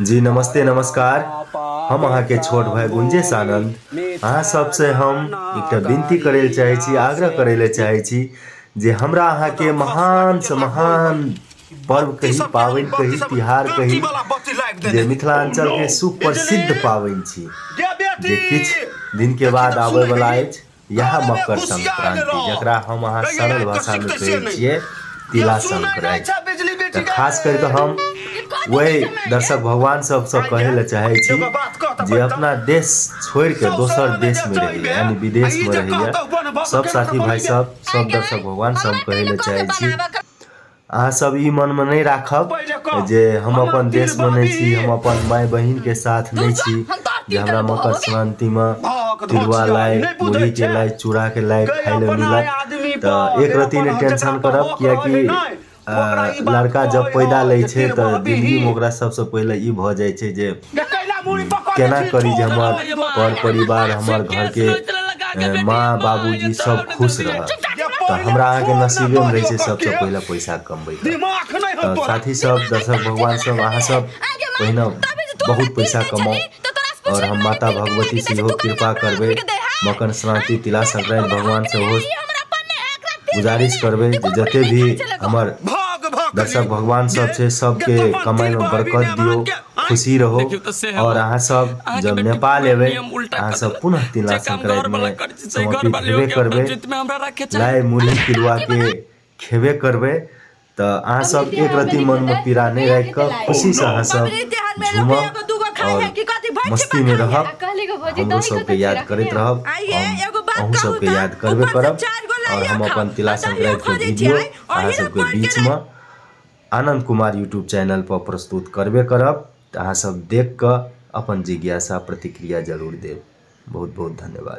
जी नमस्ते नमस्कार। हम अहाँके छोट भाई गुंजेश आनंद अहाँ सबसे हम एकटा विनती करै लए चाहै छी, आग्रह करै लए चाहै छी जे हमरा अहाँके महान से महान पर्व कही, पाबनि कही, तिहार कही, जे मिथिलाञ्चलके सुप्रसिद्ध पाबनि छी, जे किछु दिनके बाद आबैवला अछि, इएह मकर संक्रांति, जकरा हम अहाँ सरल भाषामे कहै छियै तिला संक्रांति। तऽ खास करि कऽ हम ओहि दर्शक भगवान सबसँ कहै लए चाहै छी जे अपना देश छोड़ि कऽ दोसर देशमे रहैए, यानी विदेशमे रहैए, सब साथी भाइ सब, सब दर्शक भगवान सब कहै लए चाहै छी, अहाँ सब ई मनमे नहि राखब जे हम अपन देशमे नहि छी, हम अपन माय बहिनके साथ नहि छी, जे हमरा मकर संक्रान्तिमे तिलुआ लाइ, मुरहीके लाइ, चूड़ाके लाइ खाइ लए मिलत। तऽ एक रत्ती नहि टेंशन करब, किएकि लड़का जब पैदा लै छै तऽ जिन्दगीमे ओकरा सबसँ पहिले ई भऽ जाइ छै जे केना करी जे हमर पर परिवार, हमर घरके माँ बाबूजी सब खुश रहत। तऽ हमरा अहाँके नसीबेमे रहै छै सबसँ पहिले पैसा कमबैके। तऽ साथी सब, दर्शक भगवान सब, अहाँ सब पहिने बहुत पैसा कमाउ आओर हम माता भगवती से इहो कृपा करबै, मकर संक्रान्ति तिला संक्रान्ति भगवान से ओहो गुजारिश करबै जे जते भी हमर दर्शक भगवान सब छै सबके कमाइमे बरकत दियौ, खुशी रहो। और अहाँ सब जब नेपाल एबै, अहाँ सब पुनः तिला संक्रान्तिमे समर्पित हेबे करबै, लाइ मुरही तिलुआके खेबे करबै। तऽ अहाँ सब एक रत्ती मनमे पीड़ा नहि राखि कऽ खुशीसँ अहाँ सब झूमब आओर मस्तीमे रहब, हमरो सबके याद करैत रहब, हम अहूँ सबके याद करबे करब। आओर हम अपन तिला संक्रान्तिके वीडियो अहाँ सबके बीचमे आनन्द कुमार यूट्यूब चैनल पर प्रस्तुत करबे करब, तऽ अहाँ सब देख कऽ अपन जिज्ञासा प्रतिक्रिया जरूर देब। बहुत बहुत धन्यवाद।